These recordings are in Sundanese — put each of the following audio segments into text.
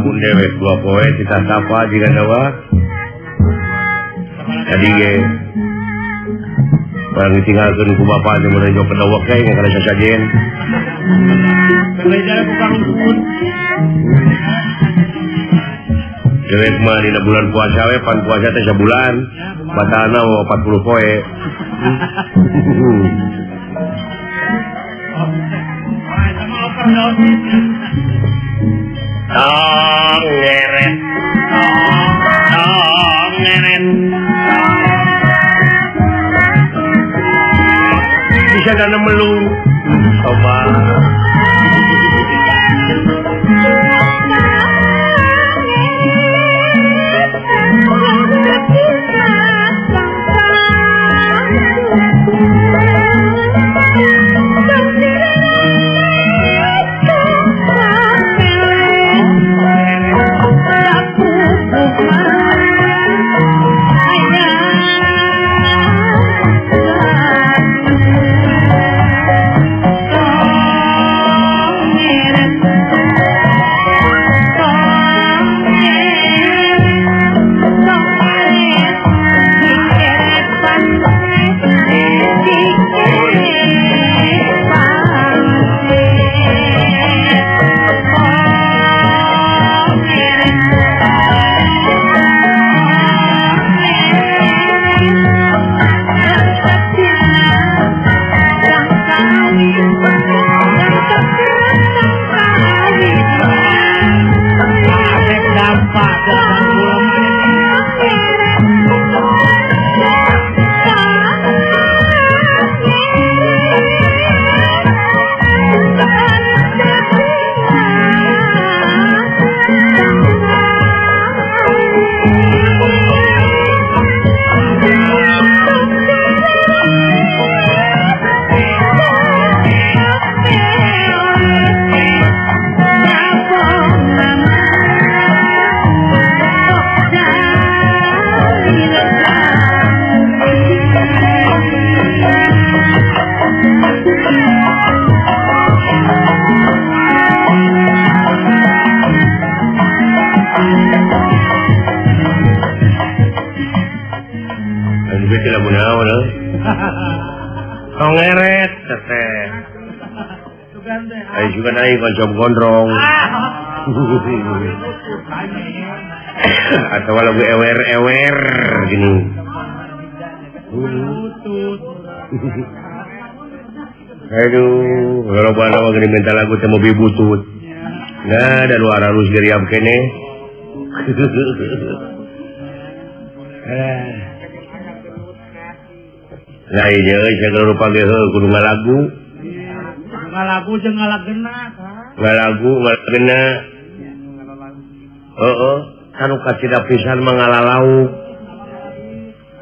Kabun dewek 2 poe kita sapa jika nawa. Tadi ge barang ditinggalkeun ku bapa teh mun rejo pedawak teh kana sasajen. Dewek mah dina bulan puasa we pan puasa teh sabulan, batalna 40 poe. Tong ngeret, tong ngeret. Bisa dana melung, coba. Ngeret teteh. Ayo juga naik kocok gondrong. Atau lagu ewer-ewer gini. Aduh, kalau bana mah gini minta lagu teh mobil butut. Nah, dan luar halus geriam kene. Nah, iya, saya lupa ge kudu ngalagu. Ngalagu jeung ngalagena. Ngalagu, ngalagena. Heeh, kanu kacida pisan mah ngalalauk.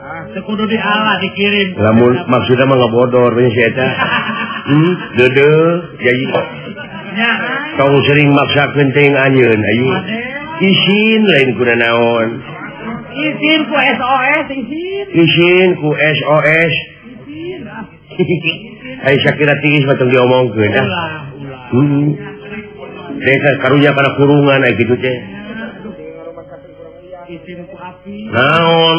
Ah, teu kudu diala dikirim. Lamun maksudna mah ngabodor we si eta. Deudeuh, jadi nya tong sering maksakeun teuing anjeun ayu. Isin lain kuna naon. Isin ku SOS isin. Isin ku SOS. Ai sakira tiis mah tong diomongkeun ah. Heeh. Deka karunya kana kurungan ai kitu teh. Naon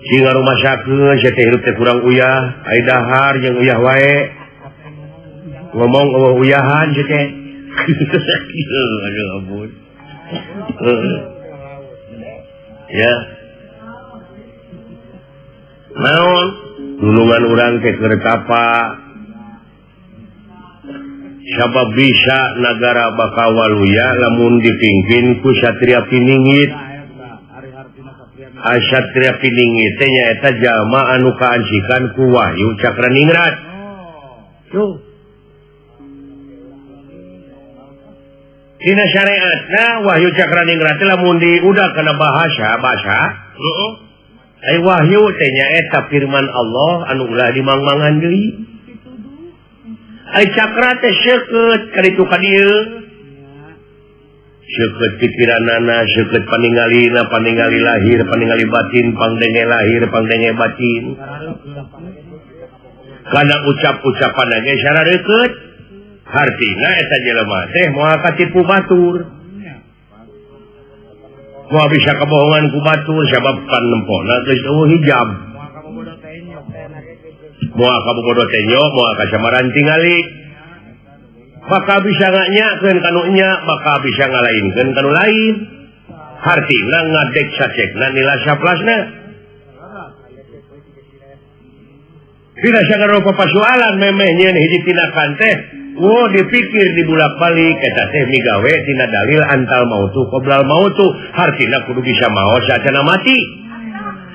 sing ngarumasakeun sia teh hirup teh kurang uyah, ai dahar jeung uyah wae. Ngomong eueuh uyahan sia teh. Aduh ampun. Ya. Naon nulungan urang teh keur tapa. Sabab bisa nagara bakal waluya lamun dipimpin ku Satria Piningit. Satria Piningit teh nyaeta jalma anu kaancikan ku Wahyu Cakraningrat. Tuh. Dina syariatna Wahyu Cakraningrat teh lamun diudak kana bahasa bahasa, heeh. Ai wahyu teh nyaeta firman Allah anu ulah dimangmangan deui. Ai cakra teh seukeut ka ditu ka dieu. Seukeut pikiranana, seukeut paningalina, paningali lahir, paningali batin, pangdenge lahir, pangdenge batin. Kana ucap-ucapan ge sarareukeut. Hartina eta jelema teh moal katipu batur. Moal bisa kebohongan ku batur sabab pan nempona geus eueuh hijab. Moal kabobodo tenyo, moal kasamaran tingali. Maka bisa nganyakeun kanu nya, maka bisa ngalainkeun kanu lain. Hartina ngadek sacekna nila saplasna. Tidak sagala rupa pasualan memeh nyieun hiji tindakan teh, wo dipikir dibulak-balik eta teh migawe tina dalil antal mautu qoblal mautu, hartina kudu bisa maot sacana mati.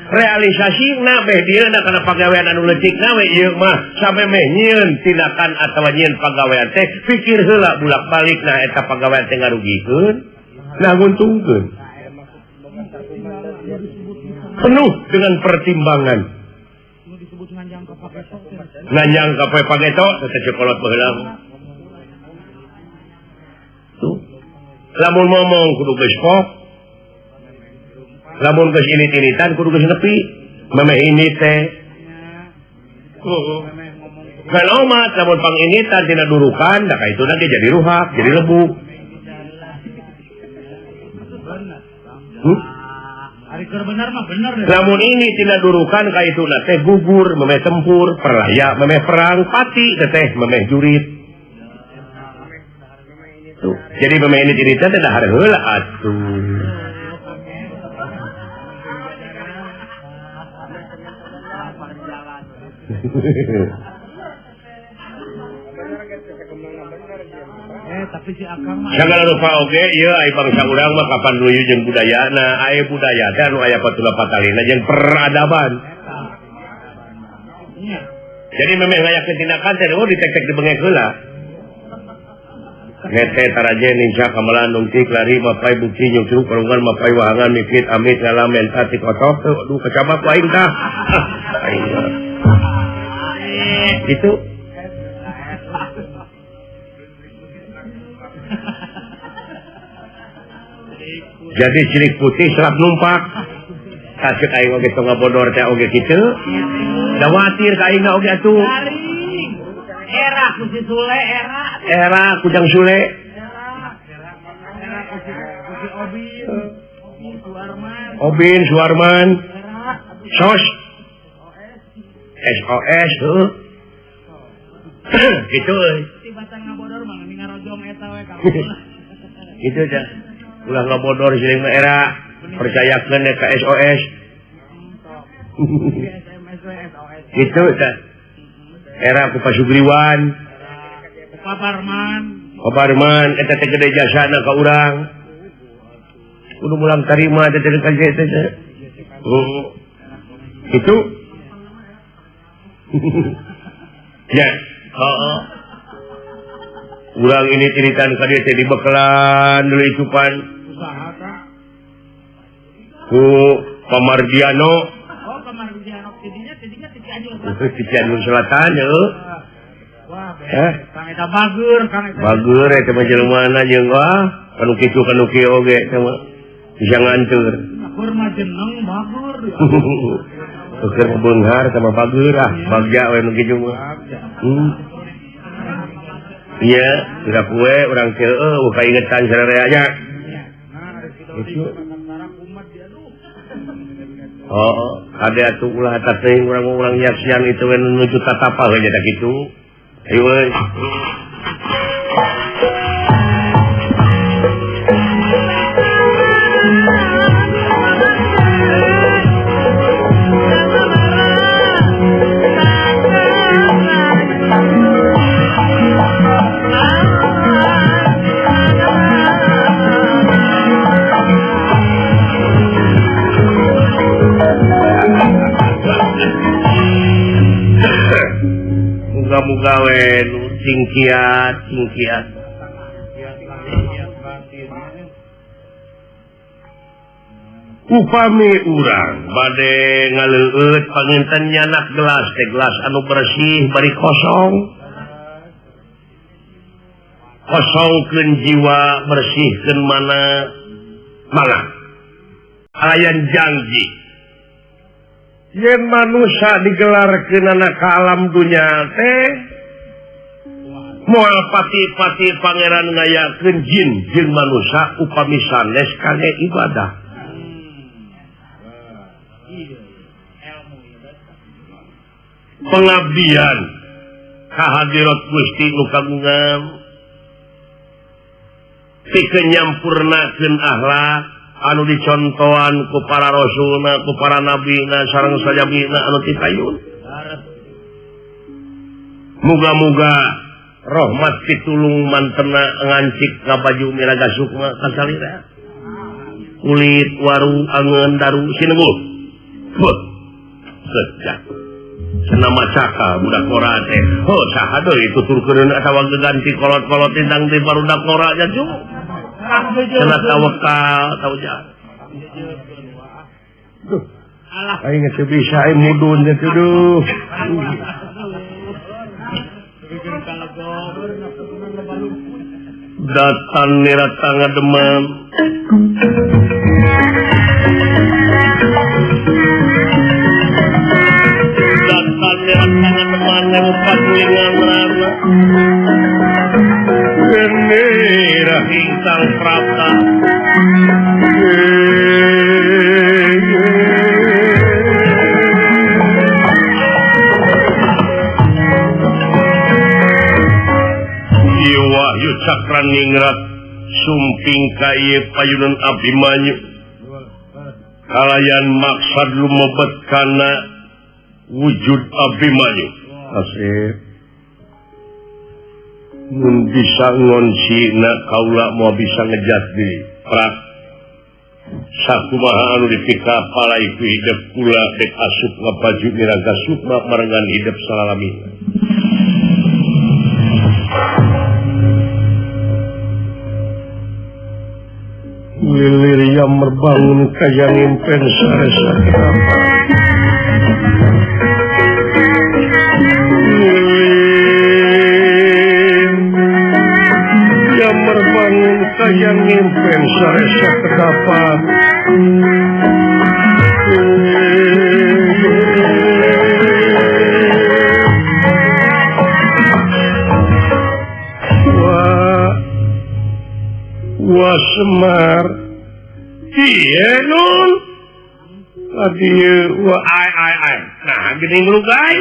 Realisasina beh dieuna kana pagawean anu leutikna we ieu mah samemeh nyieun tindakan atawa nyieun pagawean teh pikir heula bulak-balik nah eta pagawean teh ngarugikeun, nah nguntungkeun. Penuh dengan pertimbangan. Nganjang ka poe pageto teh cekolot baheula. Tuh. Lamun ngomong kudu geus pok. Lamun geus init-initan kudu geus nepi. Memeh ini teh. Heeh. Kan omat lamun panginitan tina durukan da ka ituna ge jadi ruhak, jadi lebu. Benar mah bener. Lamun ini tina durukan ka ituna teh gugur, memeh tempur, perlaya, memeh perang, pati teh memeh jurit. Tuh. Jadi memeh ini cerita teh dahar heula atuh. Tapi si akang mah sagala rupa oge ieu ai bangsa urang mah kapan luyu jeung budayana, ai budaya teh anu aya patula patalina jeung peradaban. Jadi memeh ngayakeun tindakan teh oh ditek-tek dibengek heula. Nete taraje ninca kamalan nungtik lari mapai bukti nyucruk kalungan mapai wahangan mikit amit ngalamen tati kotok aduh kecabak ku aing tah. Aing. Itu jadi cilik putih serap numpak kasih aing oge tong ngabodor teh oge kitu da watir ka aing oge atuh era ku si Sule era era ku Jang Sule era ku si Obin Suarman Obin Suarman sos SOS heuh kitu euy tibatan ngabodor mah ngarojong eta we ka kitu teh ulah ngabodor siling mah era percayakeun ka SOS gitu tah era ku Pasugriwan Paparman Paparman eta teh gede jasana ka urang kudu mulang tarima teh teh ka teh oh gitu ya heeh urang ini ceritaan ka dieu teh dibekelan deui cupan ku Pamardiano. Oh, Pamardiano tidinya tidinya ti Cianjur Selatan. Ti Cianjur Selatan heuh. Wah, kang eta bager, kang eta. Bager eta mah jelema jeung wah, kanu kitu kanu kieu oge eta mah bisa nganteur. Akur mah jeneng bager. Keur beunghar sama bager ah, bagja we nu kitu mah. Iya, kira kue urang teh eueuh kaingetan sararea nya. Itu. Oh, ada atuh ulah eta teuing urang-urang nyaksian itu we nuju tatapa we nya kitu. Ayo euy. Muga-muga we nu cingkiat cingkiat. Upami urang bade ngaleueut panginten nyanak gelas teh gelas anu bersih bari kosong. Kosongkeun jiwa bersihkeun mana malah alayan janji. Yen manusia digelarkeunana ka alam dunya teh moal pati-pati pangeran ngayakeun jin jeung manusia upami sanes kangge ibadah. Pengabdian kahadirat Gusti nu kagungan pikeun nyampurnakeun akhlak anu dicontohan ku para rasulna ku para nabina sareng sajabina anu tipayun. Muga-muga rahmat pitulung mantena ngancik ka baju miraga sukma kasalira kulit waru angeun daru sinengguh. Heuh sejak senama caka budak kora teh heuh saha deui tuturkeun atawa geganti kolot-kolot tindang di barudak kora nya cu cenah tawakal tau ja. Duh aing geus bisa aing mudun teh duh. Datan nirata ngademam datan nirata ngademan nemupat lingan rana genera hintang prapta Wahyu Cakraningrat sumping ka ieu payunan Abimanyu kalayan maksad lumebet kana wujud Abimanyu. Asep mun bisa ngoncina kaula moal bisa ngejat deui prak sakumaha anu dipikapalai ku hidep kula dek asup ngabaju miraga sukma marengan hidep salalamina. Lilir yang merbangun kaya ngimpen saresa kenapa Lilir yang merbangun kaya ngimpen saresa kenapa Wah Semar ieu nun tadi wah ai ai ai nah geuning lugai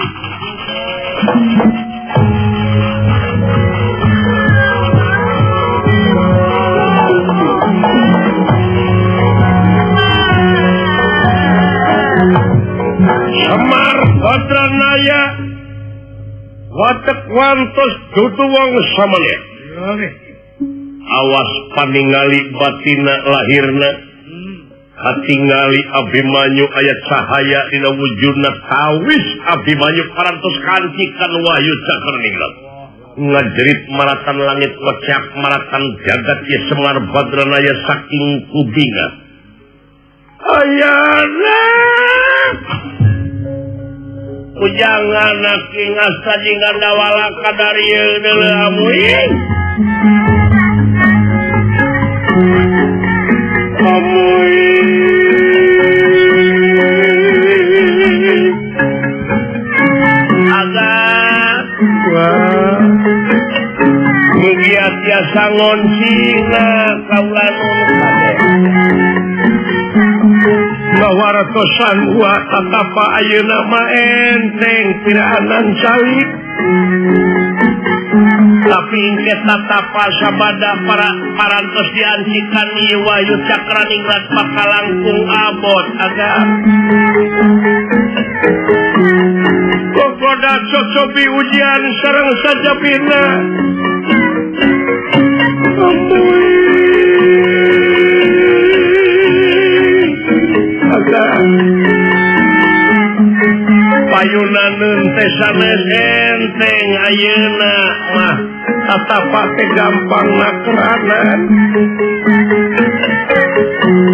Semar Badranaya watek wantos dudu wong samanya. Awas paningali batina lahirna katingali Abimanyu aya cahaya dina wujudna tawis Abimanyu parantos kancikan Wahyu Cakraningrat ngajerit maratan langit wecak maratan jagat ye Semar Badranaya saking kubinga ayana ujangan aking asta jeung gandawala kadarieu deuleu amuing agak mugia tiasa ngoncina kaula nun kabeh mawartosan wa tatapa ayeuna mah enteng piraanan calik tapi engke tatapa sabada para parantos diancikan ieu Wahyu Cakraningrat bakal langkung abot agak kokoda cocobi ujian sareng sajabina agak payunaneun teh sanes enteng ayeuna mah tatapa teh gampang nakeranan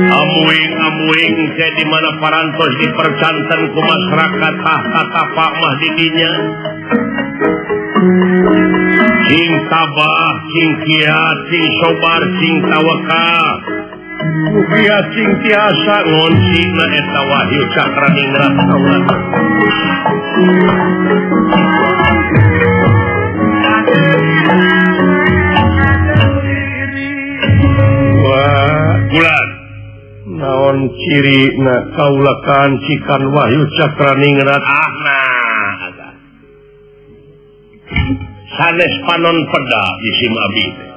amuing-amuing teh di mana parantos dipercanten ku masyarakat tah tatapa mah di dinya cing tabah cing kiat cing sobar cing tawakal mugia cing tiasa ngoncina eta Wahyu Cakraningrat kaula. Wah, bulan naon ciri na kaula kancikan Wahyu Cakraningrat ah nah Sanes panon peda jisim abi teh.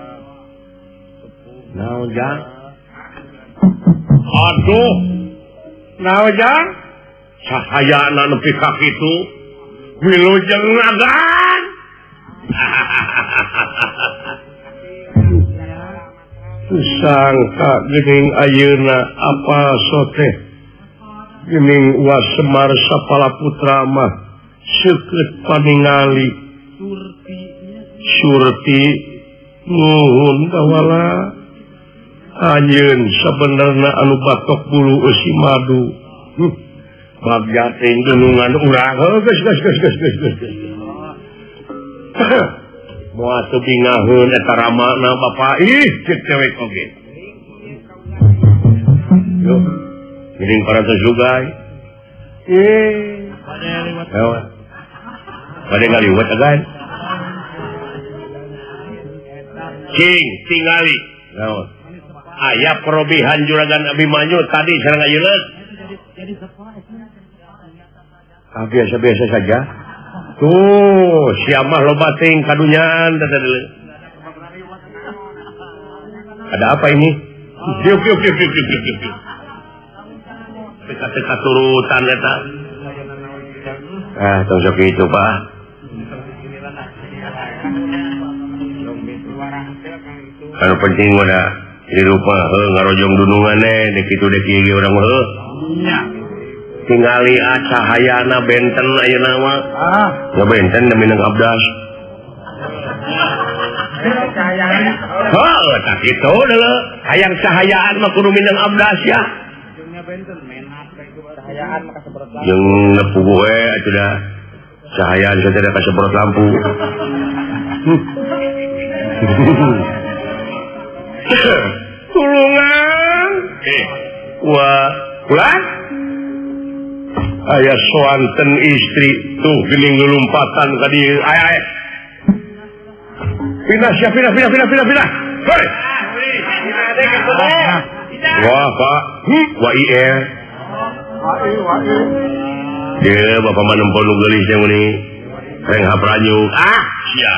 Naon jang? Aduh. Naon jang? Cahayana nepi ka kitu. Wilujeng agan. Sangka geuning ayeuna apa soteh geuning Wa Semar sapala putra mah seukeut paningali Surti nuhun kawala anjeun sabenerna anu batok bulu eusi madu bagja teh dunungan urang geus geus geus geus geus geus moal teu bingaheun eta ramana bapa ih ceuk cewek oge yo geuning parantos sugay eh bade ngaliwat agan cing tingali naon aya perobihan juragan Abimanyu tadi sareng ayeuna ah biasa-biasa saja. Tuh, siamah loba ting kadunyan. Ada apa ini? Yuk yuk yuk yuk yuk yuk. Teka-teka turutan eta. Ah, tong sok kitu, Pak. Anu penting mah da di rupa heuh ngarojong dunungan eh dek kitu dek ieu urang mah heuh. Tingali cahayana benten ayeuna mah. Ah, benten da minang abdas. Heuh, tah kitu deuleu. Hayang cahayaan mah kudu minang abdas ya. Jeung nepuguh we atuh da. Cahayaan saja da kasebrot lampu. Tulungan. Wah, ulah. Aya soanten istri tuh geuning lompatan ka dieu. Aya aya. Pindah sia pindah pindah pindah pindah pindah. Hoi. Wah, Pak. Wah IR. Dia bapak mah nempo nu geulis teh meuni. Reng hapranyuk. Ah, sia.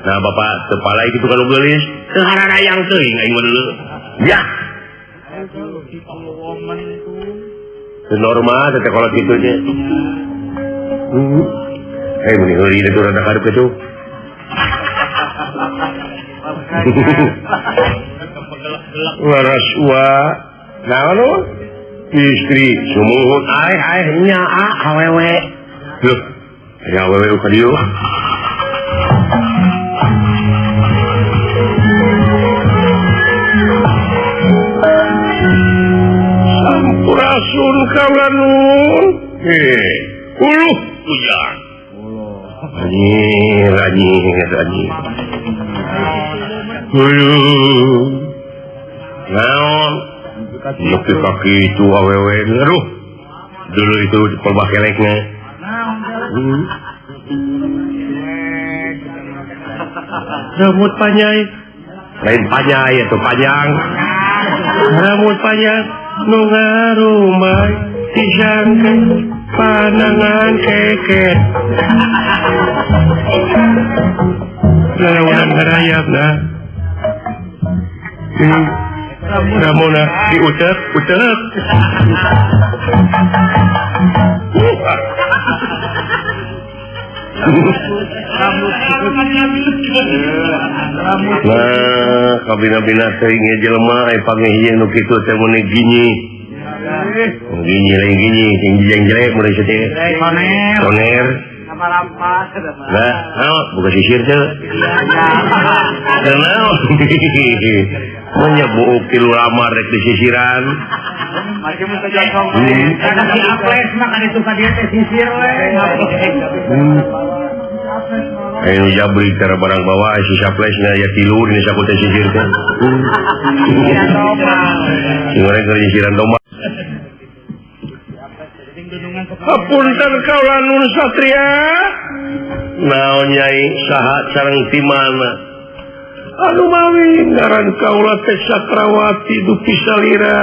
Nah, bapak teu palai kitu ka nu geulis. Teu hararayang teuing aing mah deuleu. Ya. Normal teh kolot kitu nya. Hei meuni heuri teh rada karup kitu. Waras wa naon istri sumuhun aeh aeh nya a awewe. Leuh, aya awewe ka dieu. Sampurasun kaulanun. Uluh ujang. Anjir, anjir, anjir. Uluh. Naon? Nepi ka kitu awewe. Aduh. Dulu itu kolbah kelekna. Rambut panjang. Lain panjang atau panjang. Rambut panjang nu ngarumay disangka panangan keket. Lalaunan ngarayapna. Ramona diutek, utek. Nah, kabina-bina teuing jelema aya panggih nu kitu teh meuni ginyi. Ginyi lain ginyi, sing jelek mun teh. Toner. Nah, naon buka sisir teh. Naon? Mun buuk tilu lamar rek disisiran. Si Aples mah kan itu ka dieu teh sisir we. Ayo jabri cara barang bawa si Aplesna ya tilu dina saku teh sisir teh. Sing urang keur nyisiran domba. Hapunten kaula nun satria. Naon nyai saha sareng ti mana? Anu mawi ngaran kaula teh Sakrawati dupi salira.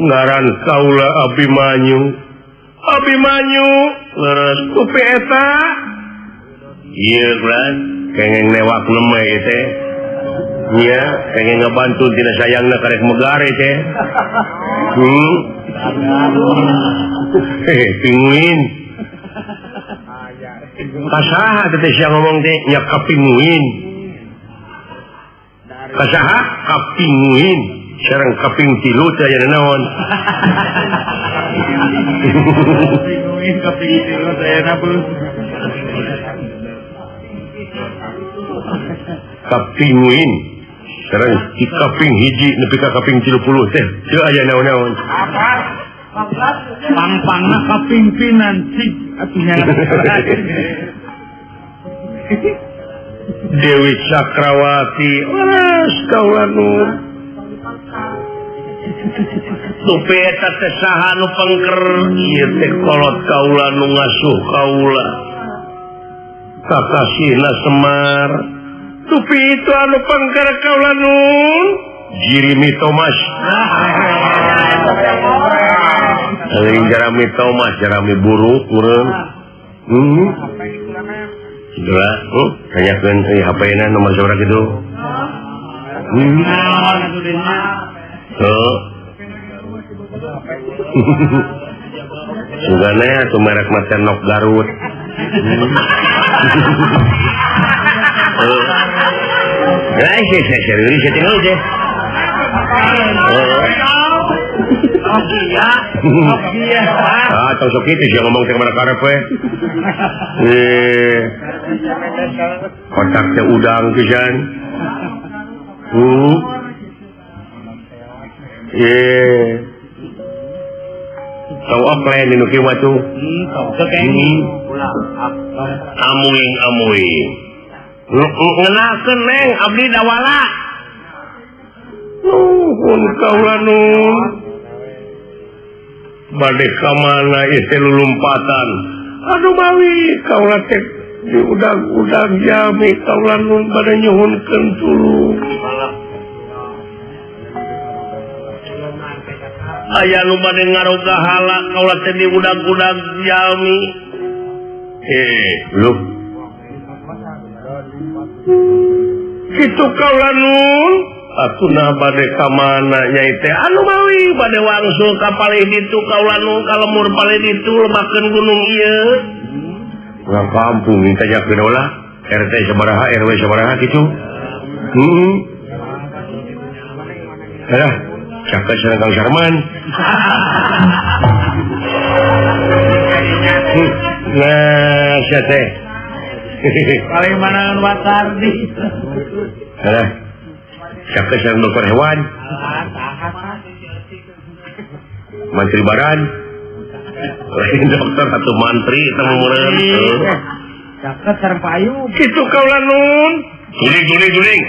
Ngaran kaula Abimanyu. Abimanyu leres kupi eta. Ieu kan kengeng newak neme teh. Nya kengeng ngabantu tina sayangna karek megar teh. Pinguin. Kasaha teh sia ngomong teh nya kapinguin. Kasaha kapinguin. Sareng kaping tilu teh aya naon. Pinguin kaping tilu teh aya naon. Kapinguin. Sareng di kaping hiji nepi ka kaping 30 teh teu aya naon-naon. Pang-pangna kapimpinan cik atuh nya. Dewi Cakrawati oras kaula nur. Tupi eta teh saha nu pengker ieu teh kolot kaula nu ngasuh kaula. Kakasihna Semar. Tupi itu anu pengker kaula nun Jeremy Thomas. Lain Jeremy Thomas, Jeremy buruk meureun. Gila, tanyakeun euy HP-na nomor sabaraha kitu. Heuh. Sugana atuh merek mah teh Nok Garut. Lah sih serius sih tinggal deh. Ah, tong sok kitu sia ngomong teh mana karep we. Kotak teh udang pisan. Tong offline nu kieu mah tuh. Amuing amuing. Ngenakeun neng abdi dawala. Nuhun kaula nun. Bade ka mana ieu teh lulumpatan. Aduh mawi kaula teh diudag-udag jami kaula nun bade nyuhunkeun tulung. Aya nu bade ngaroga hala kaula teh diudag-udag jami. Lu kitu kaula nun. Atuh bade ka mana nyai teh anu mawi bade wangsul ka palih ditu kaula nu ka lemur palih ditu lebakeun gunung ieu. Urang kampung ditanyakeun ulah RT sabaraha RW sabaraha kitu. Halah, cakep sareng Kang Sarman. Nah, sia teh. Paling mana watardi. Halah. Siapa yang dokter hewan? Mantri Baran. Lain dokter atau mantri eta meureun. Cakep sareng Pak Ayub. Kitu kaula nun. Guling guling guling.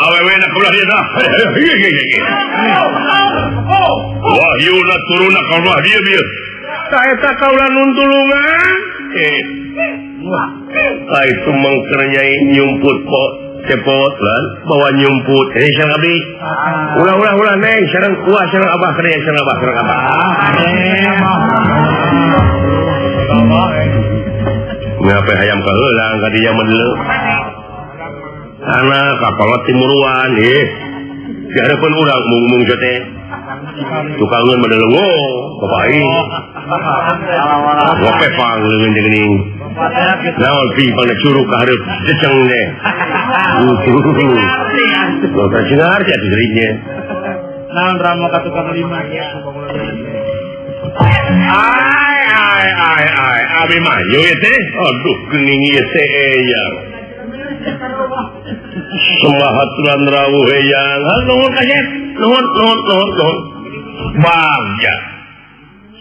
Awewe na kaula dieu tah. Wahyuna turuna kaula dieu bieu. Tah eta kaula nun tulungan. Tah itu mengker nyai nyumput kok. Cepot lan bawa nyumput sareng abdi. Ulah ulah ulah neng sareng kuah sareng abah keur sareng abah sareng abah. Ngape hayam kaheulang ka dinya mah deuleu. Anak kapalot timuruan ih. Di hareupeun urang mung-mung teh. Tukangeun mah deuleu bapak aing. Gope pang leungeun jeung geuning. Naon pi pangna curug ka hareup jeceng teh. Bapak sing ngarti atuh jerinya. Naon ramo ka tukang lima ya. Ai ai ai ai abi mah ieu teh. Aduh geuning ieu teh eyang. Semua haturan rawuh eyang. Nuhun kaset. Nuhun nuhun nuhun nuhun. Bagja.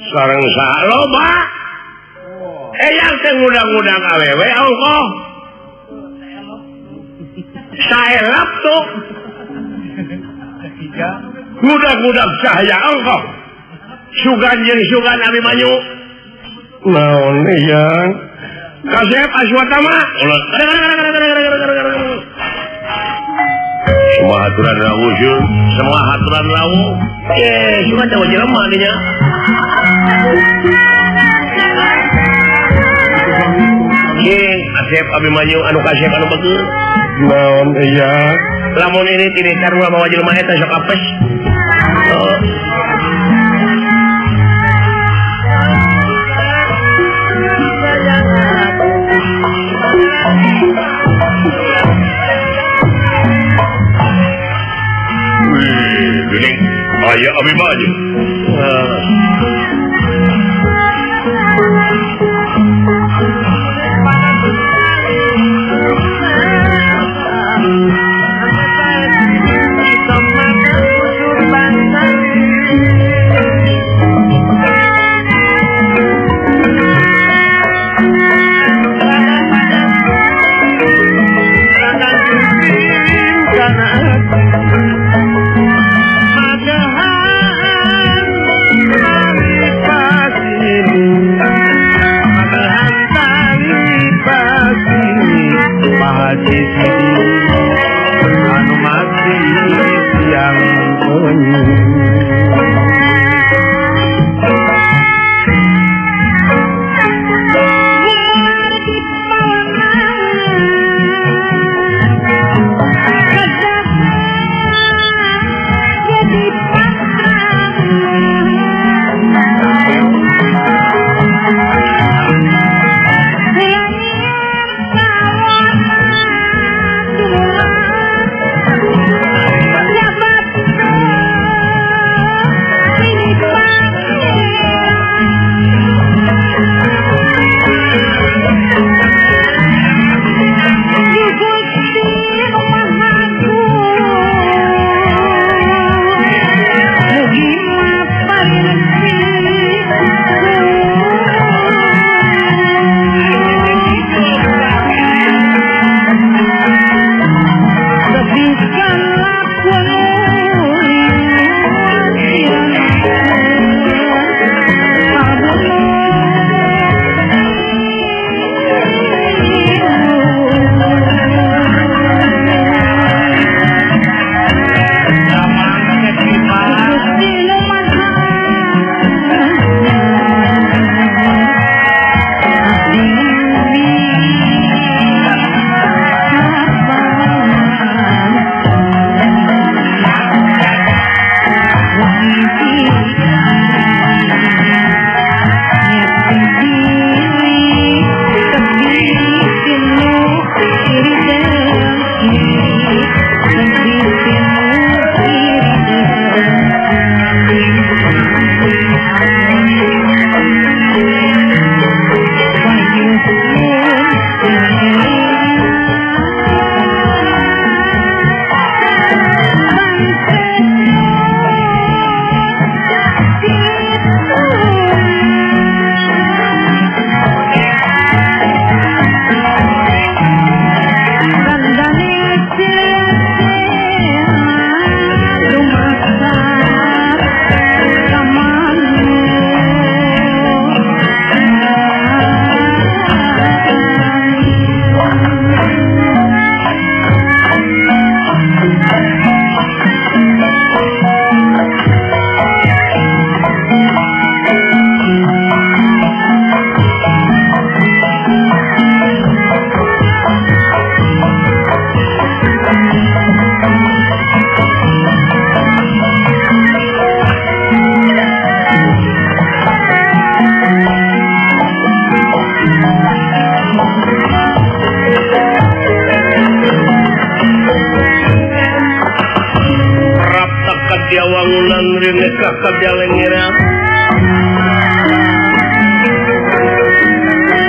Sareng saha loba. Eyang teh ngudang-ngudang awewe ongkoh. Saelap tuh. Ngudang-ngudang cahaya ongkoh. Sugan jeung sugan Abimanyu. Naon eyang? Kasep Aswatama. Semua aturan rawuh, semua aturan rawuh. Cuma tahu jelema dinya. Asep Abimanyu anu kasep anu bagus. Naon iya. Lamun ini tini sarua mawa jelema eta sok apes. Oh. Wih, geuning aya Abimanyu.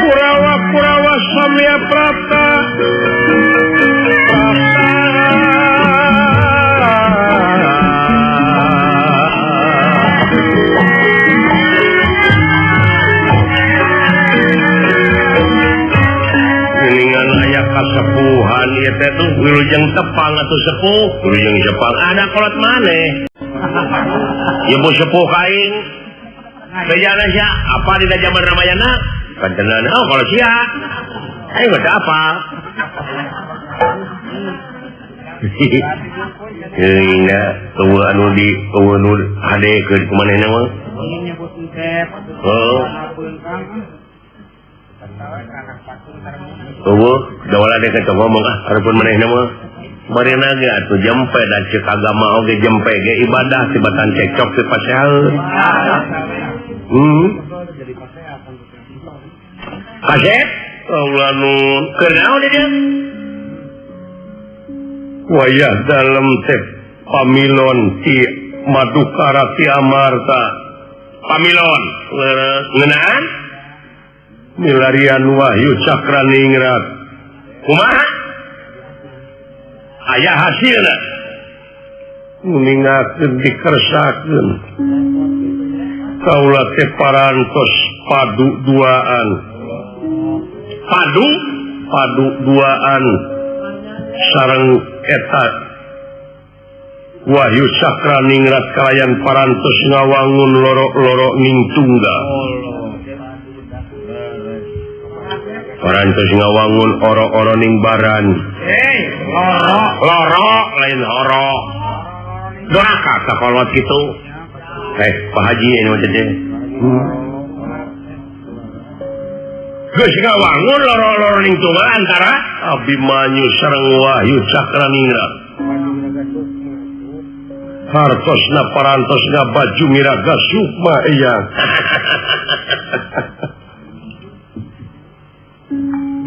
Kurawa-kurawa samya prapta Geningan aya kasepuhan ieu teh tuh wilujeng tepang atuh sepuh, wilujeng sepang ada kolot maneh. Ibu sepuh kain bejana sia apa di zaman Ramayana kantenan oh kalau sia ayo nggak apa Hingga eueuh anu di eueuh nu hade keur kumanehna mah. Oh. Eueuh, da wala dek teh ngomong ah hareupeun manehna mah. Marina ge atuh jempe da ceuk agama oge jempe ge ibadah tibatan cekcok ti pasehaeun. Kasep? Allah nun. Keur naon di dieu? Wayah dalem teh pamilon ti Madukara ti Amarta. Pamilon ngeunaan milarian Wahyu Cakraningrat. Kumaha? Aya hasilna. Nguningakeun dikersakeun. Kaula teh parantos padu duaan. Padu? Padu duaan sareng eta Wahyu Cakraningrat kalayan parantos ngawangun loro-loro ning tunggal. Parantos ngawangun oro-oro ning baran. Loro, loro lain oro. Doraka sakolot kitu. Pak Haji ini mah teh. Geus ngawangun loro-loro ning tunggal antara Abimanyu sareng Wahyu Cakraningrat. Hartosna parantosna baju miraga sukma iya.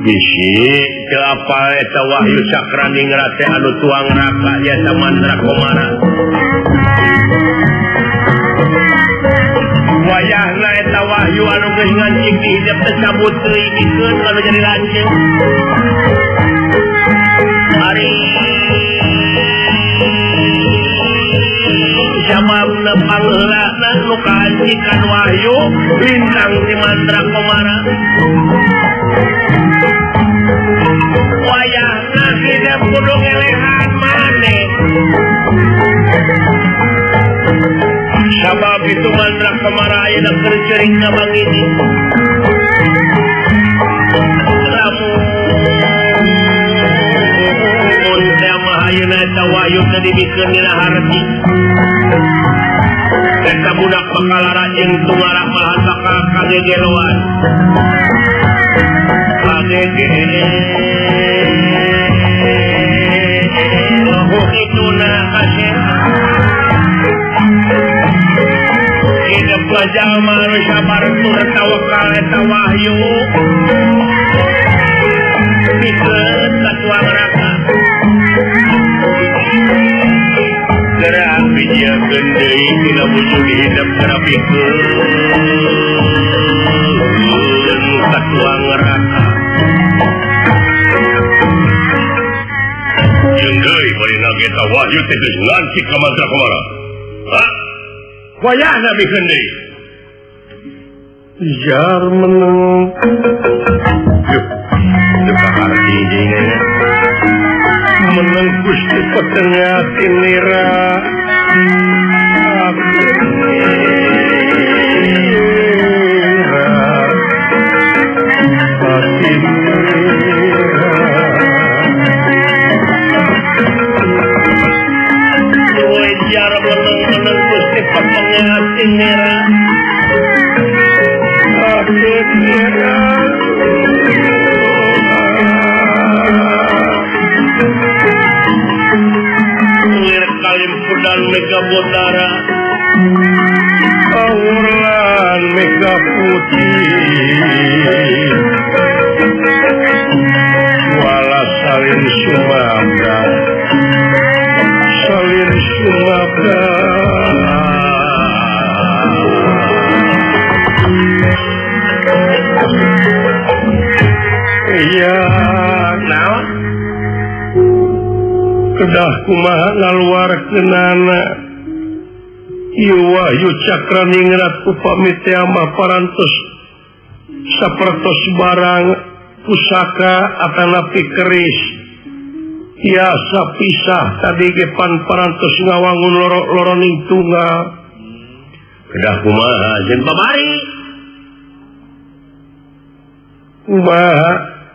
Bisi teu apal eta Wahyu Cakraningrat teh anu tuang raka nya mantra komara. Wayahna eta Wahyu anu geus ngancik di hidep teh cabut teuing dikeun anu jadi lanceuk. Ari sababna pangheulana nu kaancikan Wahyu lintang ti mantra komara. Wayahna hidep kudu ngelehan maneh. Sabab itu mantra komara ayeuna keur ceuring ka bangini. Lamun teh mah ayeuna eta Wahyu teh dibikeun dina harti. Eta budak bakalara jeung tungara malahan bakal kagegeloan. Kagegeloan kituna kasih. Hidup jalma anu sabar tur tawakal eta Wahyu. Pikeun ka tuang raka. Gerak bijieun deui tina bujung hidep gerak pikeun ka tuang raka. Jeung deui barina ge eta Wahyu teh geus ngancik ka mantra komara. Hah? Wayahna bikeun deui. Jar meneng. Yuh, teu kaharti deui nya. Meneng Gusti petengah tinira. Jar meneng-meneng Gusti petengah tinira. Lir kalimpudan mega botara awuran mega putih wala salin sumabda salin sumabda. Iya, naon? Kedah kumaha ngaluarkeunana. Ieu Wahyu Cakraningrat upami teh mah parantos sapertos barang pusaka atanapi keris. Tiasa pisah tadi ge pan parantos ngawangun loro-loro ning tunggal. Kedah kumaha jeung babari? Kumaha?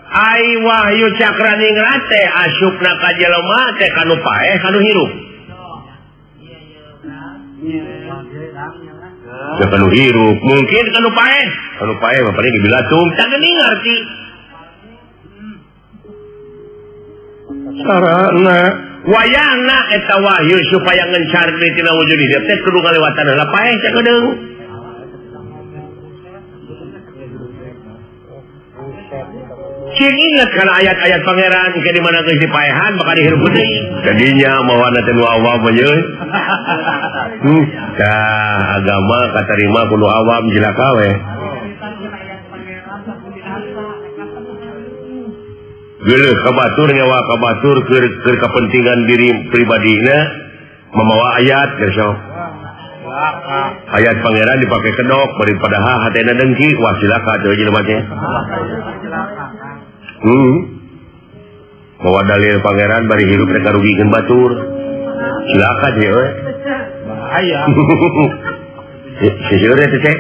Ai Wahyu Cakraningrat teh asupna ka jelema teh kanu paeh kanu hirup. Ya kanu hirup mungkin kanu paeh. Kanu paeh mah paling dibilatung. Tah geuning ngarti. Sarana wayahna eta wahyu supaya ngencar deui tina wujud hidup teh kudu ngalewatan heula paeh cakedeung. Cing inget kana ayat-ayat pangeran ke di mana geus dipaehan bakal dihirup deui. Jadinya mawana teh nu awam ye. Tah agama katarima kudu awam cilaka we. Geuleuh ka batur nyawa ka batur keur kepentingan diri pribadina mamawa ayat geus. Ayat pangeran dipake kedok bari padahal hatena dengki wah cilaka teh jelema teh. Mawa dalil pangeran bari hirup rek ngarugikeun batur. Cilaka teh we. Bahaya. Seueur teh teh.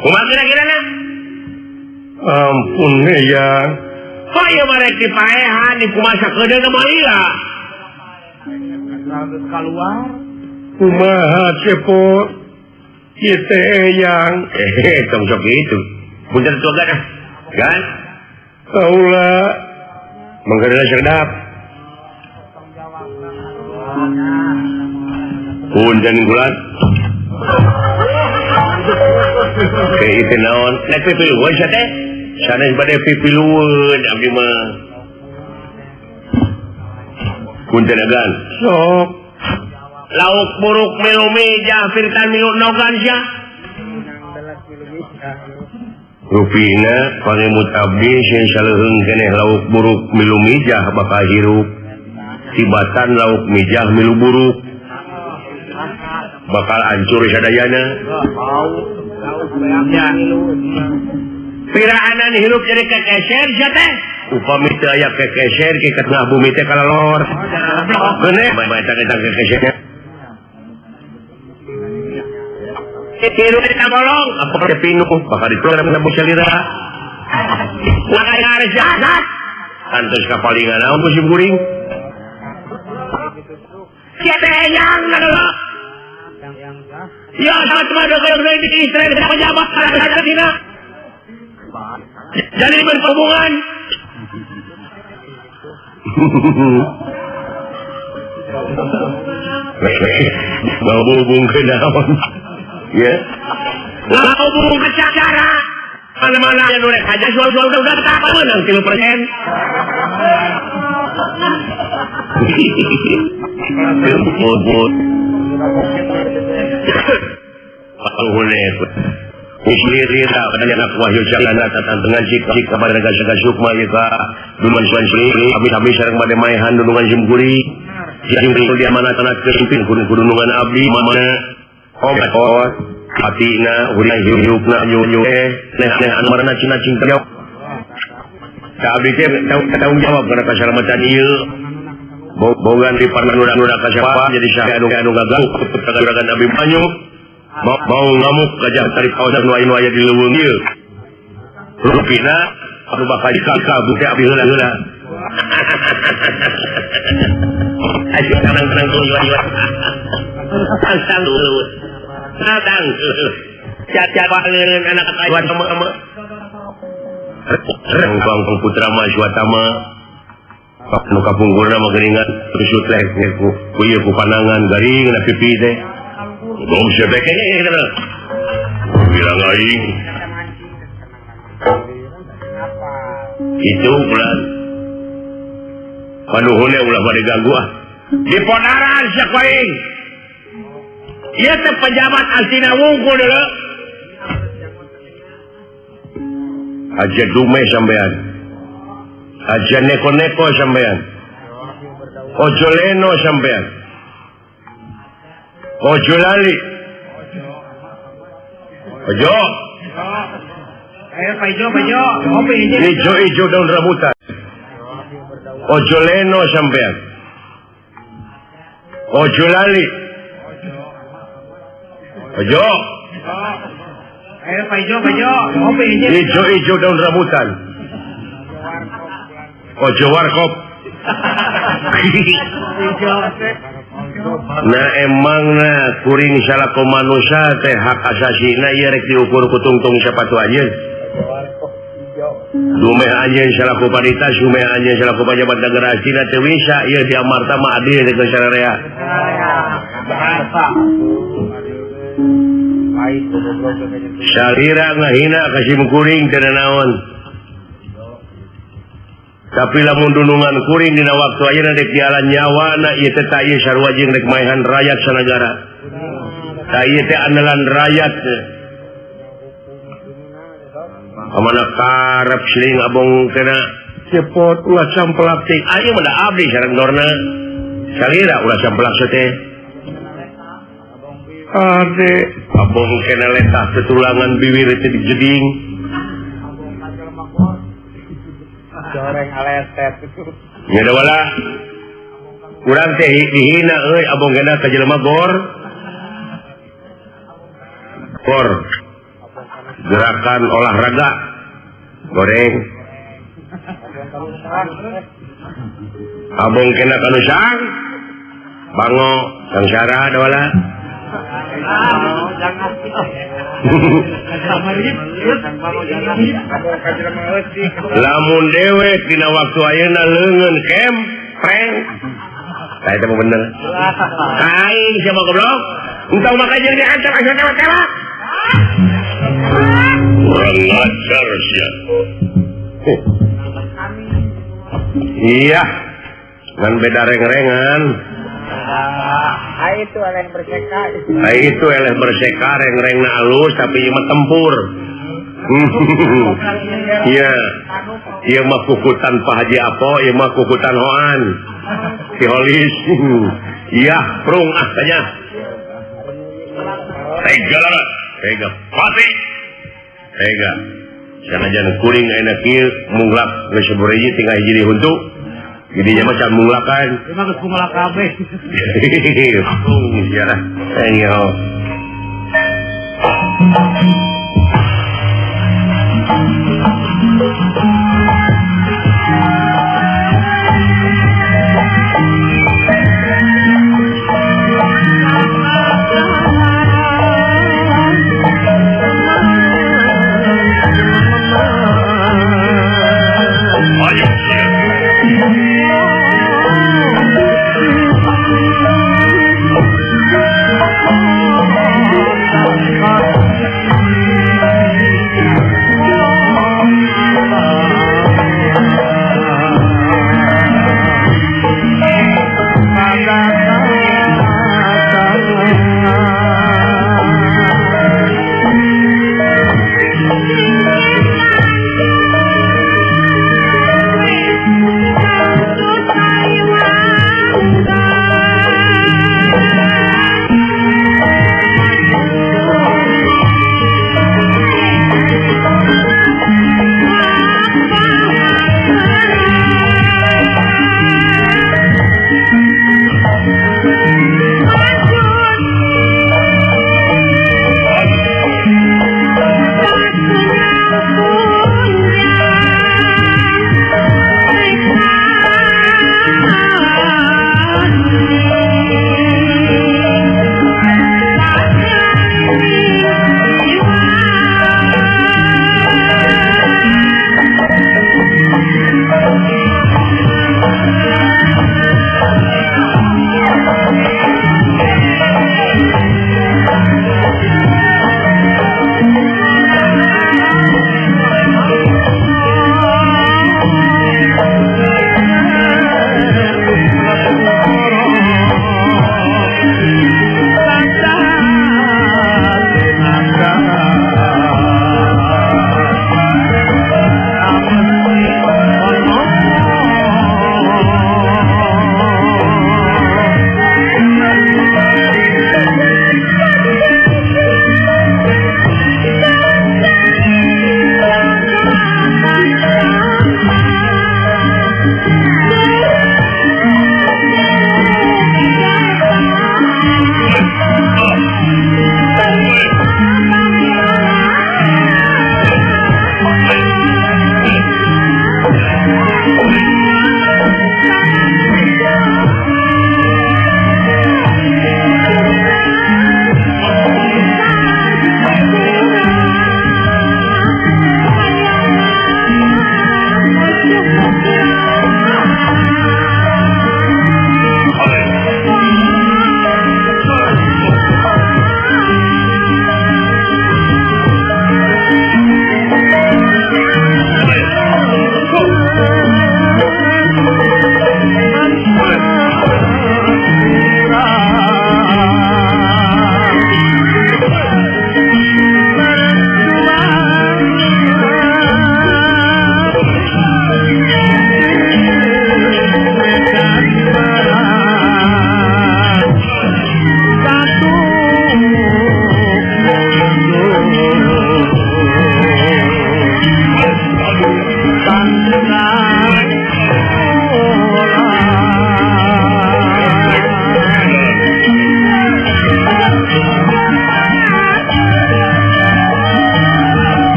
Kumaha kira-kirana? Ampun ya. Kaya marek dipaehan di kumasa kedeung mah lila. Keluar. Kumaha cepo ieu teh yang tong sok kitu. Punten tua gan ah. Gan. Kaula mangga serdap. Punten gulat. Ke ieu naon? Nek pipilueun sia teh. Sanes bade pipilueun abdi mah. Punten agan. Sok. Lauk buruk milu mijah firtan milu nogan sia. Rupina pangemut abdi sing saleuheung keneh lauk buruk milu mijah bakal hirup. Tibatan lauk mijah milu buruk bakal hancur sadayana. Piraanan hirup jadi kekeser sia teh. Upami teu aya kekeser ke tengah bumi teh kalalor. Keneh bae eta kekeser. Hirup eta bolong, apa teh pinuh bakal diprogram na salira. Lakaya jahat. Antos kapalingan naon ku sim kuring. Sia teh yang adalah ya saat mah deui di istri pejabat dina. Jadi berhubungan. Mau hubung ke naon? Ya. Mau hubung ke cara. Mana-mana yang nurek aja soal-soal udah tak menang 3%. Wahyu dengan sukma bade maehan dunungan simkuri dia mana tanah kempin kudungan abdi mana oh hatina urang hirupna nyu neh neh anu marana cina cinta ka abdi teh tanggung jawab kana kasalamatan ieu bogan di parnura-nura ka siapa jadi syah anu gagal kagaragan abdi banyu mau ngamuk gajah tarik kawasan nu aya di leuweung ieu rupina anu bakal dikabuk teh abdi heula-heula ayo tenang-tenang tuluy tang dulu tang caca pangeun anak kaiwan sama Rengkong putra Maswatama nu kapungkurna mah geuningan rusut leh ku ieu ku panangan garing na pipi teh gong sebeke bilang aing itu ulah panuhunnya ulah bade ganggu ah di ponaran sia ku aing ieu teh pejabat asina wungkul deuleu aja dume sampean aja neko-neko sampean ojo leno sampean ojo lali ojo ijo-ijo daun rambutan ojo leno sampean ojo lali ojo ijo-ijo daun rambutan ojo warkop Nah emangna kuring salaku manusia teh hak asasina ieu rek diukur ku tungtung sapatu anjeun. Dumeh anjeun salaku panita, sumeh anjeun salaku pajabat negara Cina teu bisa ieu di amarta mah adil teh sararea. Salira ngahina ka sim kuring teu naon. Tapi lamun dunungan kuring dina waktu ayeuna rek dialan nyawana ieu teh ta ieu sarua jeung rek maehan rakyat sanagara. Ta ieu teh andalan rakyat. Amana karep siling abong kena cepot ulah sampelak teh. Ayeuna mah da abdi sareng dorna. Salira ulah sampelak teh. Ade abong kena letah tetulangan bibir teh dijeding. Goreng aletet. Nya da wala. Urang teh dihina euy abong kena ka jelema gor. Gor. Gerakan olahraga goreng. Abong kena kanu sang bango sangsara da wala. Lamun dewek dina waktu ayeuna leungeun kem preng. Tah eta mah bener. Aing siapa goblok? Entong maka jeung diancam asa tewa-tewa. Kurang ajar sia. Iya. Ngan beda reng-rengan. Itu eleh berseka. Itu eleh berseka reng-rengna alus tapi ieu mah tempur. Iya. Ieu mah kukutan Pak Haji Apo, ieu mah kukutan Hoan. Si Holis. Iya, prung ah tanya. Tega larat. Tega. Pati. Tega. Sanajan kuring ayeuna kieu munglak geus saburiji tinggal hiji di huntu. Jadinya mah can munglakan. Ieu mah geus kumulak kabeh. Prung sia. Ayo. Ayo sia. Thank you.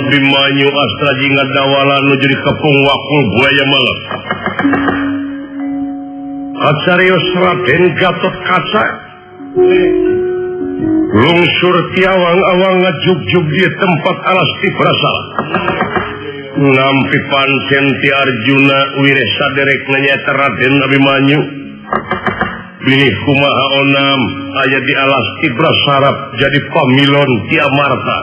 Abimanyu Astra jeung Dawala nu jadi kepung wakul buaya malam. Kacarios Raden Gatot Kaca lungsur tiawang-awang ngajugjug di tempat alas tiprasala. Nampi pancen ti Arjuna wire saderek nyaeta Raden Abimanyu. Bilih kumaha onam aya di alas tiprasarap jadi pamilon ti Amarta.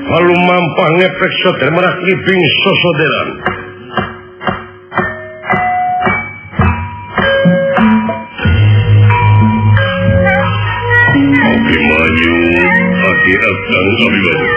Halu mampah ngepek soter merak iping sosoderan. Abimanyu, hati akang Abimanyu.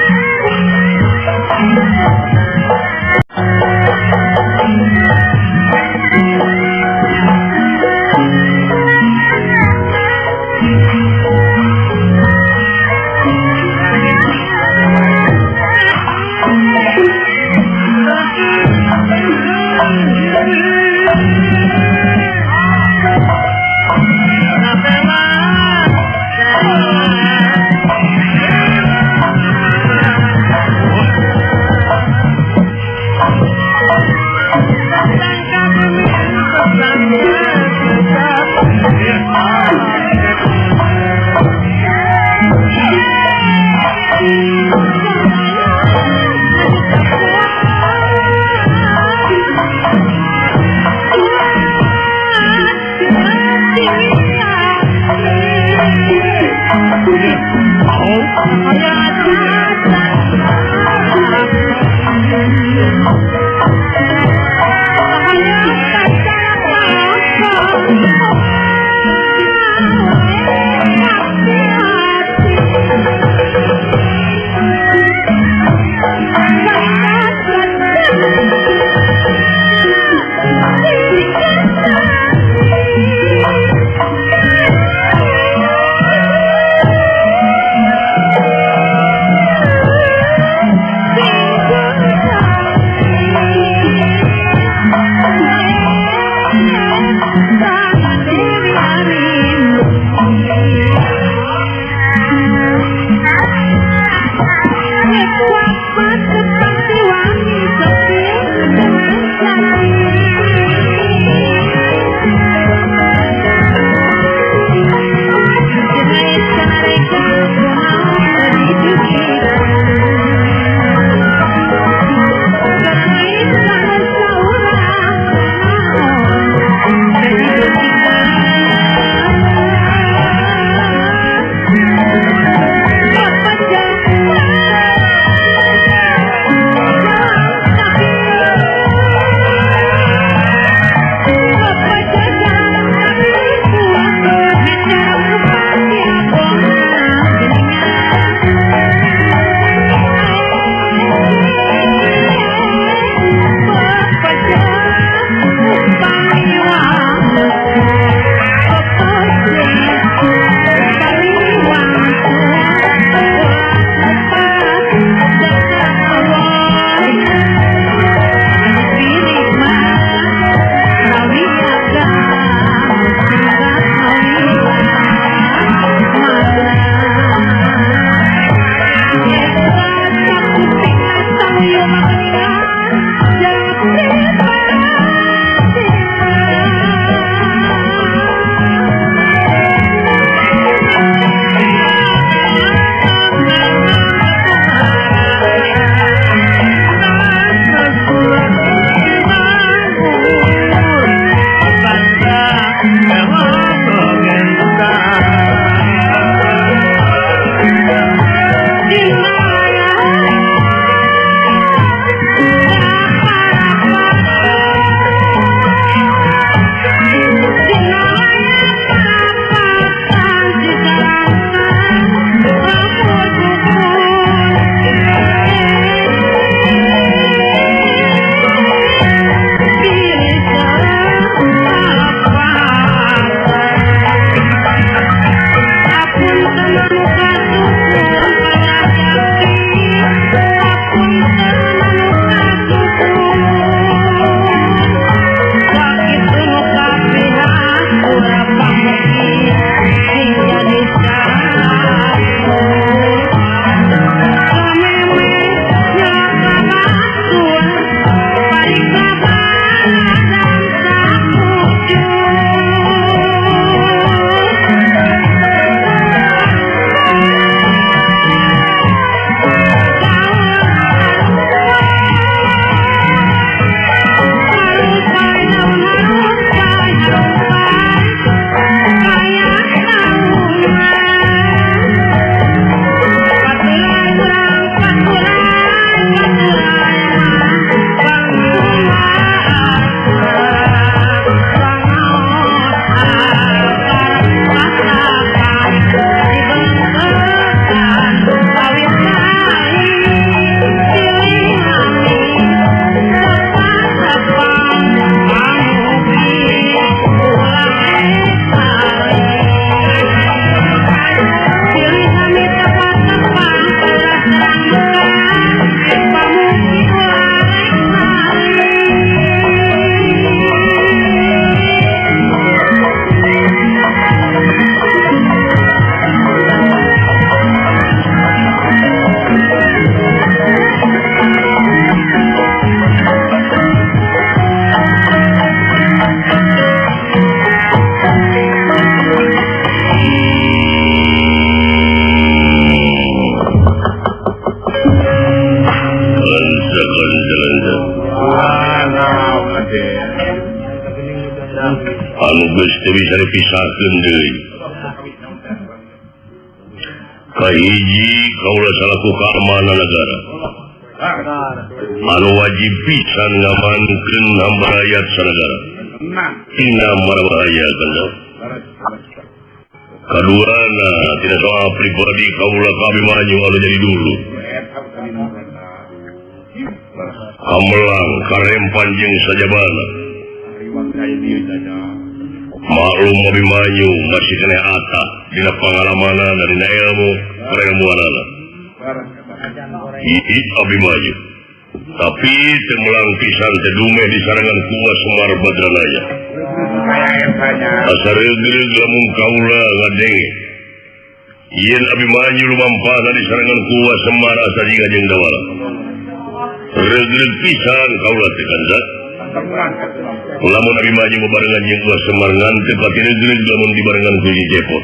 Anu geus teu bisa dipisahkeun deui. Kahiji kaula salaku keamanan negara. Anu wajib pisan ngamankeun hamba rakyat sanegara. Tina marbahaya kanjeng. Kaduana tidak soal pribadi kaula ka Abimanyu anu jadi dulu. Kamelang karempan jeung sajabana. Maklum Abimanyu masih keneh ata dina pangalamanana dina ilmu kailmuanana. Ii Abimanyu. Tapi teu melang pisan teu dumeh disarengan ku Semar Badranaya. Asa reugreug lamun kaula ngadenge. Yen Abimanyu lumampahna disarengan ku Semar asa jiga jeung dawala. Reugreug pisan kaula teh kanjat. Lamun Abimanyu babarengan jeung Semar ngan teu pati reugreug lamun dibarengan ku si Cepot.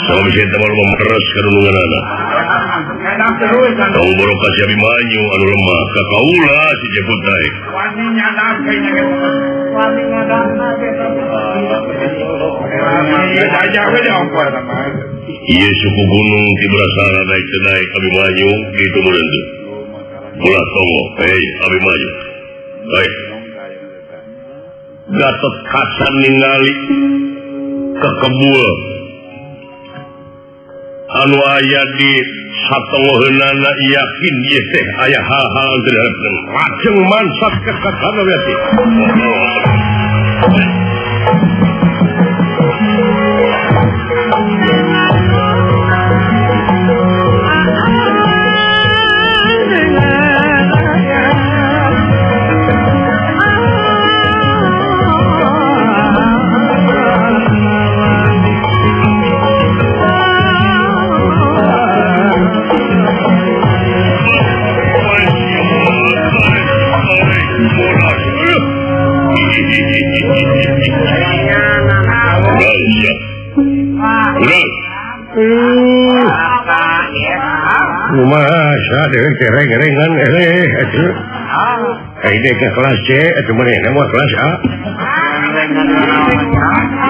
Sabab si eta mah meres kadununganana. Tong boro ka si Abimanyu anu lemah ka kaula si Cepot naik. Ieu suku gunung ti berasana naik teu naik Abimanyu kitu meureun teh. Ulah tongo, hei Abimanyu. Hei. Gatot Kaca ningali kekebul anu aya di satongoheunana yakin ieu teh aya hal-hal anu teu diharepkeun. Lajeng mansat ke katana berarti. Kumaha deui kereng-kerengan eleh atuh. Ai ke kelas C atuh manehna mah kelas A.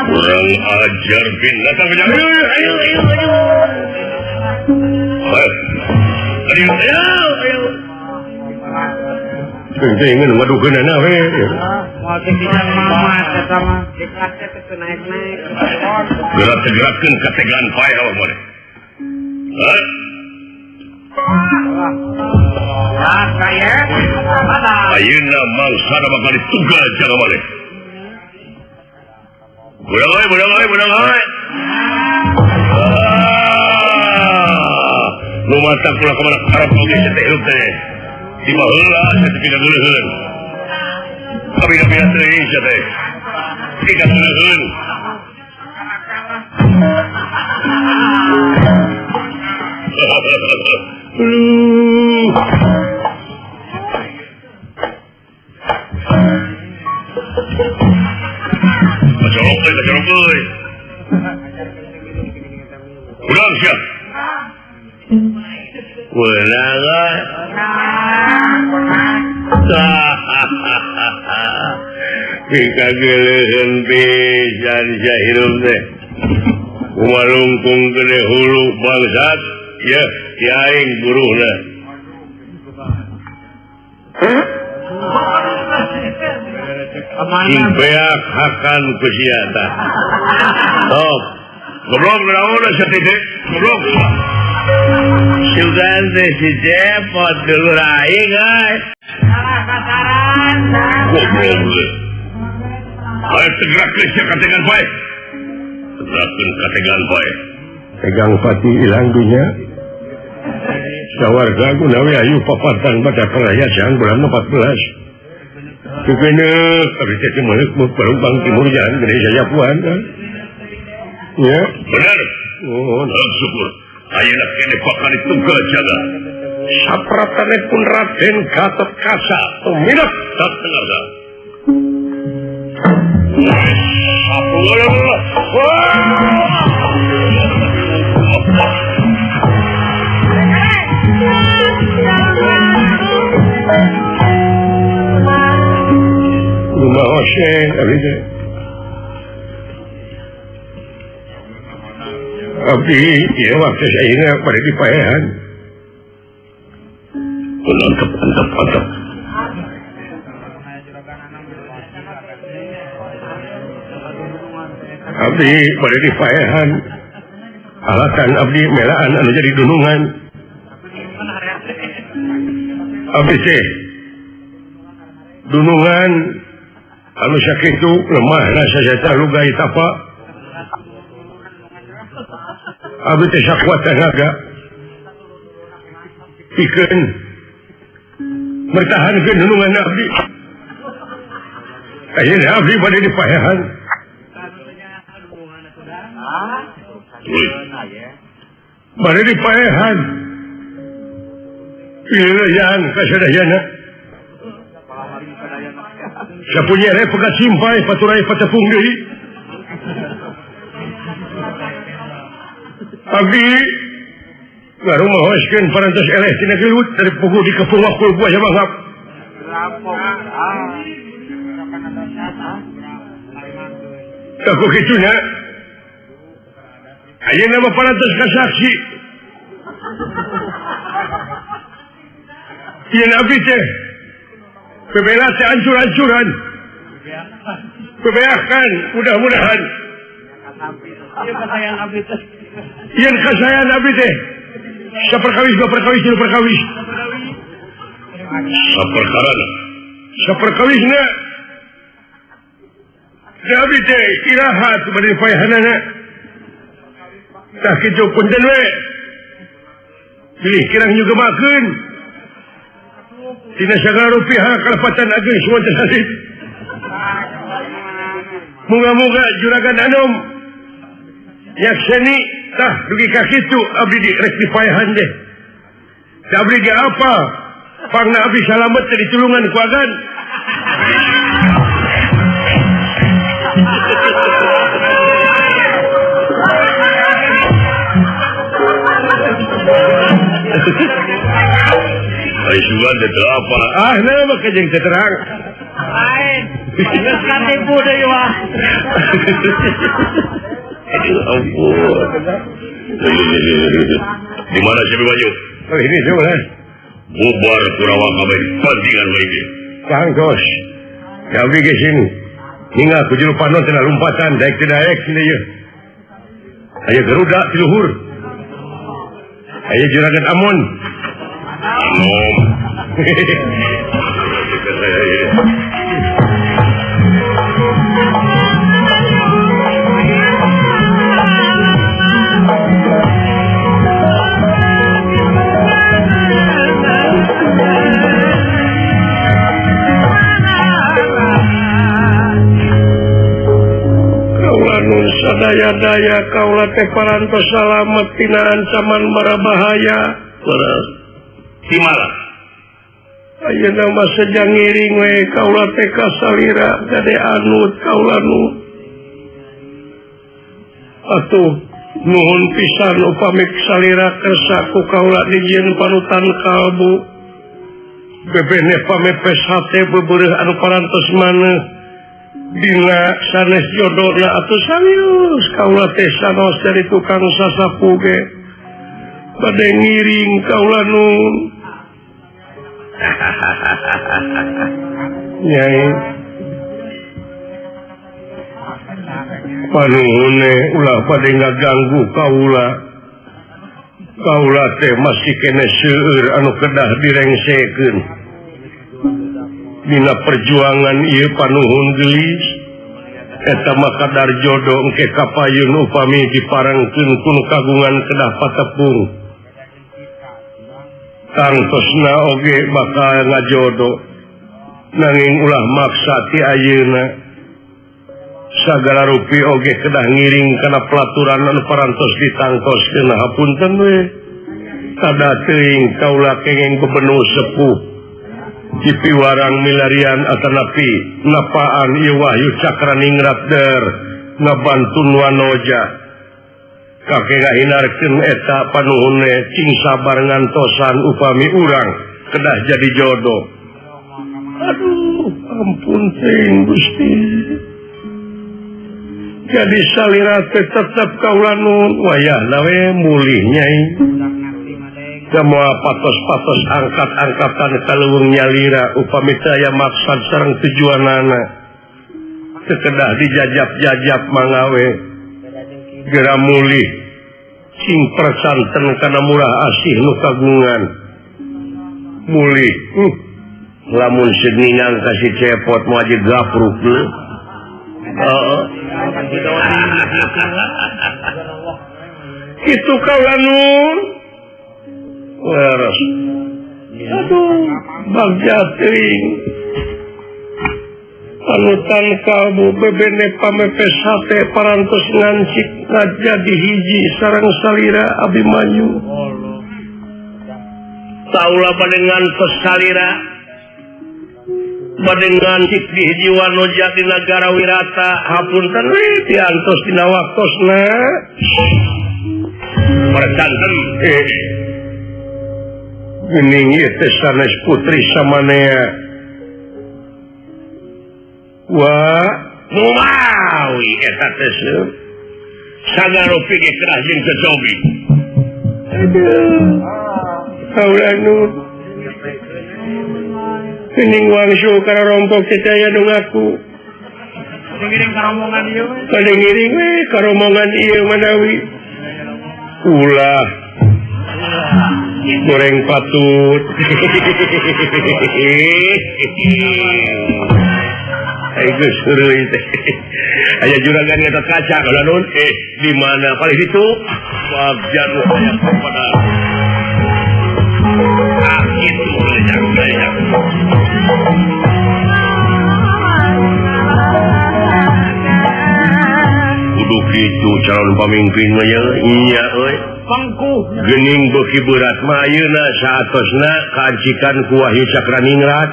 Kurang ajar bin datang ke ayo ayo ayo. Ayo ayo ayo. Penting ngadukeunana we. Moal teh bisa mamat eta mah. Di kelas C teh naik-naik. Gerak-gerakeun kategaan paeh awak maneh. Hah? Ayeuna mangsana bakal ditugal jaga maneh. Budak euy, budak euy, budak euy. Nu matak ulah ka mana karep oge sia teh hirup teh. Di baheula sia teh pikageuleuheun. Kabina-bina teuing sia teh. Pikageuleuheun. Kacorok euy, kacorok euy. Urang sia. Weunang euy. Pikageuleuheun pisan sia hirup teh. Kumalungkung gede hulu bangsat. Ya, aing buruhna. Sing beak hakan ku sia tah. Top. Goblok naon sia teh? Goblok. Sugan teh si Cepot dulur aing euy. Salah sasaran. Goblok. Ayo tegerakeun sia kategan bae. Tegerakeun kategan bae. Tegang pati ilang dunya. Sawarga gunawe ayu papatan pada peraya jang bulan 14. Kukene tapi teh meuleuh Bang Timur jalan gede jayapuan kan. Ya, benar. Oh, syukur. Ayeuna kene bakal ditunggal jaga. Sapratane pun Raden Gatot Kaca tumindak dhateng arsa. Lumaos Oseng abdi teh. Abdi ieu waktu ayeuna bade dipaehan. Antep antep antep. Abdi bade dipaehan. Alatan abdi melaan anu jadi dunungan. Abdi teh dunungan anu sakitu lemah rasa lugai tapa. Abdi teh sakuat tenaga pikeun mertahankeun dunungan abdi. Ayeuna abdi bade dipaehan. Bade dipaehan. Pileuyan ka sadayana. Sapunya re pegat simpai paturai patepung deui. Abdi ngarumaoskeun parantos eleh tina gelut dari pugu di kepung wakul buaya mangap. Kaku kitu nya. Ayeuna mah parantos ka saksi. Yen abdi teh bebela teh ancur-ancuran. Bebeakan mudah-mudahan. Yen kasayan abdi teh saperkawis dua perkawis tilu perkawis. Saperkarana. Saperkawisna. Abdi teh iraha bade paehanana. Tah kitu punten we. Pilih kirang nyugemakeun. Tina sagala rupiah kalepatan ageng suwanten salib. Muga-muga juragan anom nyakseni tah dugi ka kitu abdi rek dipaehan deh. Da abdi ge apa? Pangna abdi salamet teh ditulungan ku agan. Ai sugan teh teu apa? Ah, nah mah jeung teu terang. Lain. Geus katipu deui wah. Aduh ampun. Di mana si Baju? Oh, ini sebelah. Bubar Kurawa kabeh pantingan we ieu. Tangkos. Ya abdi ge sini. Ningal ku jero panon cenah lompatan daek teu daek cenah ieu. Aya Garuda ti luhur. Aya juragan Amon. Anom. Kaula nun sadaya-daya kaula teh parantos salamet tina ancaman mara bahaya. Timala. Ayeuna mah sejang ngiring we kaula teh ka salira gade anut kaula nu. Atuh nuhun pisan upami salira kersa ku kaula dijieun panutan kalbu. Bebene pamepes hate bebereuh anu parantos maneh dina sanes jodona atuh sarius kaula teh sanos dari tukang sasapu ge. Bade ngiring kaula nun. Nyai panuhune ulah bade ngaganggu kaula. Kaula teh masih kene seueur anu kedah direngsekeun. Dina perjuangan ieu panuhun geulis eta mah kadar jodoh engke kapayun upami diparengkeun ku nu kagungan kedah patepung. Tangtosna oge bakal ngajodoh nanging ulah maksa ti ayeuna. Sagala rupi oge kedah ngiring kana pelaturan anu parantos ditangtoskeun. Hapunten we kada teuing kaula kenging bebenu sepuh dipiwarang milarian atanapi napaan ieu wahyu cakraningrat der ngabantun wanoja. Kakek ngahinarkeun eta panuhunne cing sabar ngantosan upami urang kedah jadi jodoh. Aduh, Ampun teuing Gusti. Jadi salira teh tetep kaula nun wayahna we mulih nyai. Semua patos-patos angkat-angkatan kaleuweung nyalira upami teu aya maksad sareng tujuanana. Sekedah dijajap-jajap mangawe gera mulih sing persanten kana murah asih nu kagungan. Mulih lamun seningang kasih cepot mau aja gapruk leuh. Heeh. Kitu kaula nun. Leres. Aduh, bagja teuing. Panutan kalbu bebene pamepes hate parantos ngancik ngajadi hiji sareng salira Abimanyu. Taula bade ngantos salira bade ngancik di hiji wanoja di nagara Wirata hapunten we diantos dina waktosna. Percanten Gening ieu teh sanes putri samanea. Wah, mumawi eta teh sagarupi ge kerah jeung cocobi. Aduh. Kaula nu gening wangsu kana rompok teh aya nu ngaku. Ngiring karomongan ieu we. Bade ngiring we karomongan ieu manawi. Ulah goreng patut. Ayo heureuy teh. Aya juragan ngatot kaca kaula nun di mana paling ditu bagja nu aya pada ah kitu lejang. Kudu kitu calon pamimpin mah nya euy. Pangku gening beuki berat mah ayeuna saatosna kaancikan ku Wahyu Cakraningrat.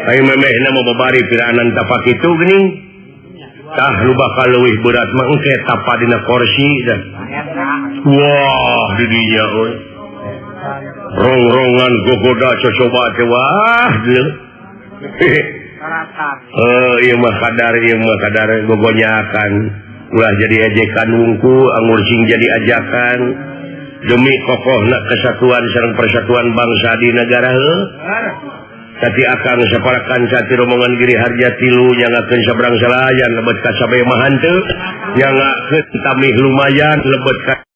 Ayo memehna mau babari piraanan tapak itu gening. Tah nu bakal leuwih berat mah engke tapa dina kursi dah. Wah di dinya euy. Rong-rongan gogoda cocoba teh wah deui. Ieu mah kadar gogonyakan. Ulah jadi ejekan wungku anggur sing jadi ajakan demi kokohna kesatuan sareng persatuan bangsa di negara heuh. Tadi akang saparakan sati rombongan Giri Harja tilu nyangakeun sabrang salayan lebet ka sabe mah henteu nyangakeun tamih lumayan lebet ka